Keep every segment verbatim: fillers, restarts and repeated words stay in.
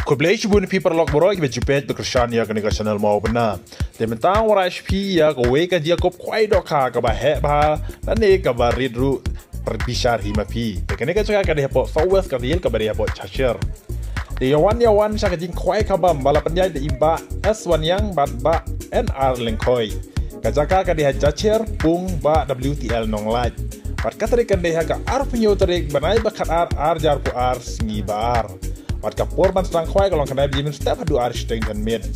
Khublei shibun phi paralok baroh kiba ju peit bad kyrshan ïa kane ka channel Mawbynna. Te mynta nga wanrah sha phi ïa kawei ka jingïakob khwai dohkha kaba heh bha lane kaba rit ruh bishar hi ma phi. Te kane ka jaka ka dei hapoh South West Khasi Hills kaba dei hapoh Jashire. Te ïa wan ïa wan sha ka jingkhwai khabam ba la pynïaid da i Bah S Wanniang bad Bah N R Lyngkhoi. Ka jaka ka dei ha Jashire, Pung, Bah W T L Nonglait. Bad ka tarik kan dei ha ka arphew hynñiew tarik bnai ba khatar, ar hajar arphew ar, sngi ba ar. Bad ka por ban sdang khwai ka long khyndai baje mynstep haduh ar shiteng janmiet.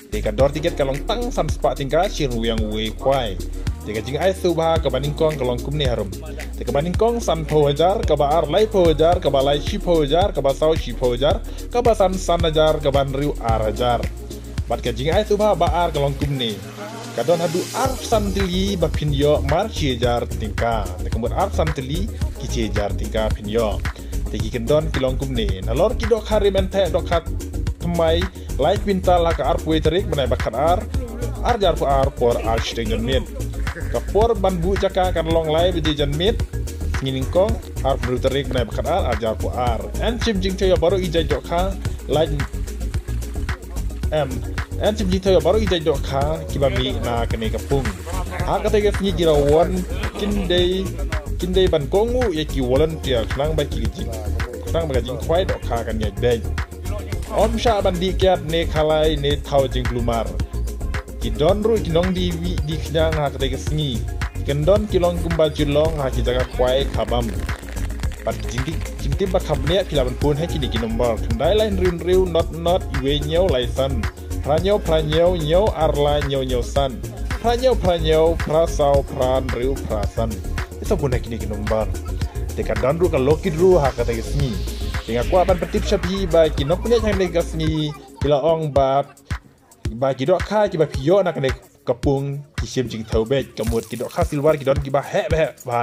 Te ka dor tiket ka long tang san spah tyngka shi ryngwiang uwei khwai. Te ka jingai sngewbha kaba nyngkong ka long kumne harum. Te kaba nyngkong sanphew hajar, kaba ar laiphew hajar, kaba lai shiphew hajar, kaba saw shiphew hajar, kaba san san hajar, kaba hynriew ar hajar. Bad ka jingai sngewbha ba ar ka long kumne. Ka don haduh arphew san tylli ba phin ïoh mar shi hajar tyngka. Te ka mut arphew san tylli ki shi hajar tyngka phin ïoh. Te ki kyndon ki long kumne. Nalor ki dohkha rim entheh, dohkha thymmai, lai kwintal ha ka arphew wei tarik bnai ba khatar, ar hajar arphew ar, por ar shiteng janmiet. Ka por ban buh jaka kan long lai baje janmiet sngi nyngkong, arphew hynriew tarik bnai ba khatar, ar hajar arphew ar. Yn shim jingthaw ïa baroh i jait dohkha, lait em. Yn shim jingthaw ïa baroh i jait dohkha kiba mih na kane ka pung. Ha katei ka sngi ki rawon kin dei, kin dei ban kohnguh ïa ki volunteer khnang ba ki jing, khnang ba ka jingkhwai dohkha kan ïaid beit. Ym shah ban dih kiad ne khalai ne thaw jingkulmar. Ki don ruh ki nongdie wieh die khñiang ha katei ka sngi. Ki kyndon ki long kumba ju long ha ki jaka khwai khabam. Bad ki jingtip, jingtip ba kham bniah phi lah ban phone ha kine ki nombor: khyndai lai hynriew hynriew not not wei hynñiew lai san, phra hynñiew phra hynñiew hynñiew ar lai hynñiew hynñiew san, phra hynñiew phra hynñiew phra saw phra hynriew phra san. Phi sa phone ha kine ki nombor. Te ka don ruh ka lucky draw ha katei ka sngi. Te nga kwah ban pyntip sha phi ba ki nongpynïaid ha kane ka sngi ki la ong ba, ba ki dohkha kiba phi ïoh na kane ka pung ki shim jingthaw beit. Ka mut ki dohkha silver ki don kiba heh bha, heh bha,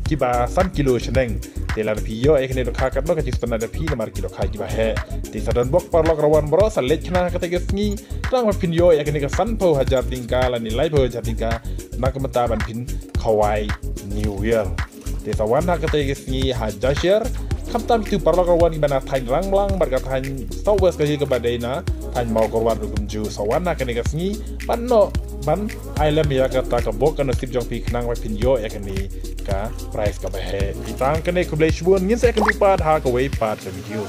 kiba san kilo shaneng. Te lada phi ïoh ïa kane dohkha katno ka jingsngewtynnat ïa phi namar ki dohkha kiba heh. Te sa don bok paralok rawon baroh sa leit khnang ha katei ka sngi, khnang ba phin ïoh ïa kane ka sanphew hajar tyngka lane laiphew hajar tyngka na ka bynta ban phin khwai New Year. Te sa wan ha katei ka sngi ha Jashire, khamtam kito paralok rawon kiba na thaiñ Rangblang bad ka thaiñ South West Khasi Hills kaba dei na thaiñ Mawkyrwat ruh kumjuh, sa wan ha kane ka sngi ban noh, ban ai lem ïa kata ka bok ka nasib jong phi khnang ba phin ïoh ïa kane ka prize kaba heh. Te tang kane, khublei shibun, ngin sa ïakynduh pat ha kawei pat ka video.